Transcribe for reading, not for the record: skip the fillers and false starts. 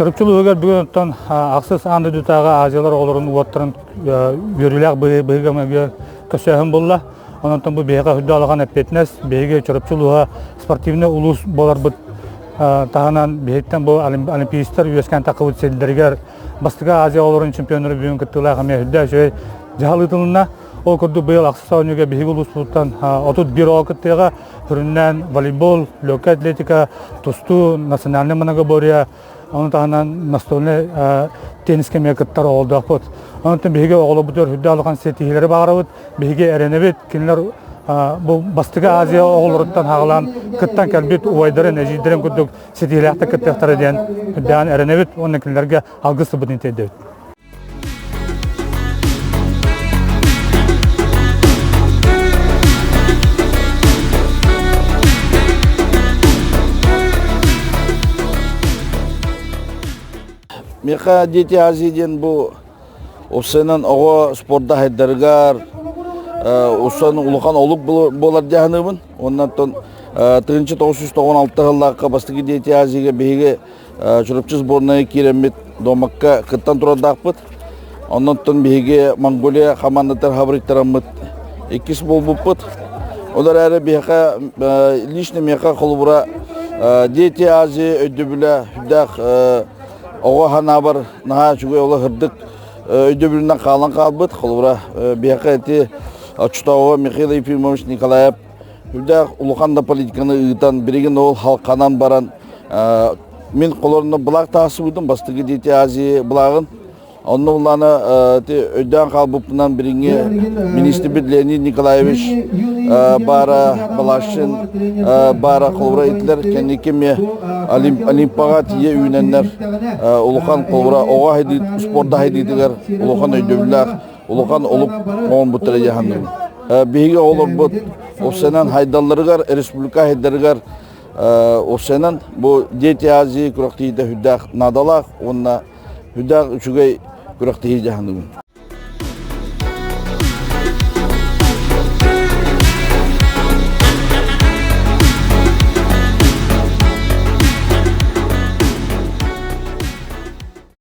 Чурапчы улууһугар бүгүн оттон ахсыс аан дойдутааҕы Азиялар оҕолорун уоттарын үөрүүлээх быһыыга көрсөөһүн булла. Онон бу биһиэхэ үрдүк улахан эппиэтинэс. Биһиги Чурапчы улууһа спортивнай улуус буоларбыт таһынан биһиттэн бу олимпиецтар үөскээн таххыбыт сирдэригэр бастакы Азия оҕолорун чемпионнары бүгүн кыттыылаах эмиэ үрдүк үчүгэй дьаһал ыытылынна. Ол курдук быйыл ахсыс оонньууга биһиги улууспутуттан 31 оҕо кыттыаҕа. Сүрүннээн волейбол, легкая атлетика, тустуу, национальнай многоборье, ону таһынан настольнай теннискэ эмиэ кыттар оҕолордоохпут. Онтон биһиги оҕолорбутугар үрдүк улахан ситиһиилэри баҕарабыт. Биһиги эрэнэбит, кинилэр бу бастакы Азия оҕолоруттан хаалан кыттан кэлбит убайдарын, эдьиийдэрин курдук ситиһиилээхтик кыттыахтара диэн үрдээн эрэнэбит уонна кинилэргэ алгыс тылбытын тиэрдэбит. Миэхэ Дети Азии диэн бу уопсайынан оҕо спорда хайдарыгар усан улахан олук буолар дии саныыбын. Уонна оттон 1996 сыллаахха бастакы Дети Азияга биһиги Чурапчы сборная киирэммит дуомакка кыттан турардаахпыт. Оннуттан биһиги Монголия хамаандатыгар хабырыйтараммыт иккис буолбуппут. Ол эрээри биһиэхэ лично миэхэ холобура Дети Азии өйдөбүлэ сүрдээх оҕо санаабар наһаа үчүгэй олох ырдык өйдөбүлүнэн хаалан хаалбыт. Холобура биһиэхэ ити оччотооҕу Михаил Ефимович Николаев Үрдээх улахан да политиканы ыытан, билигин ол халханан баран, мин холорно былаах таасыбытым, бастакы Дети Азии былааҕын. Онно улаана өйдөөн хаалбыппынан билиҥҥи министрбит Леонид Николаевич баара Балашин баара холобура итилэр кэнники эмиэ Олимпаҕа тиийэ үүнэннэр улахан холобура оҕо спорда хайдыытыгар улахан өйдөбүллээх улахан олук оҥорбуттара дии саныыбын. Биһиги оҕолорбут уопсайынан хайдалларыгар, республика хайдарыгар уопсайынан бу Дети Азии күрэхтэһиитэ сүрдээх наадалаах уонна сүрдээх үчүгэй күрэхтэһии дии саныыбын.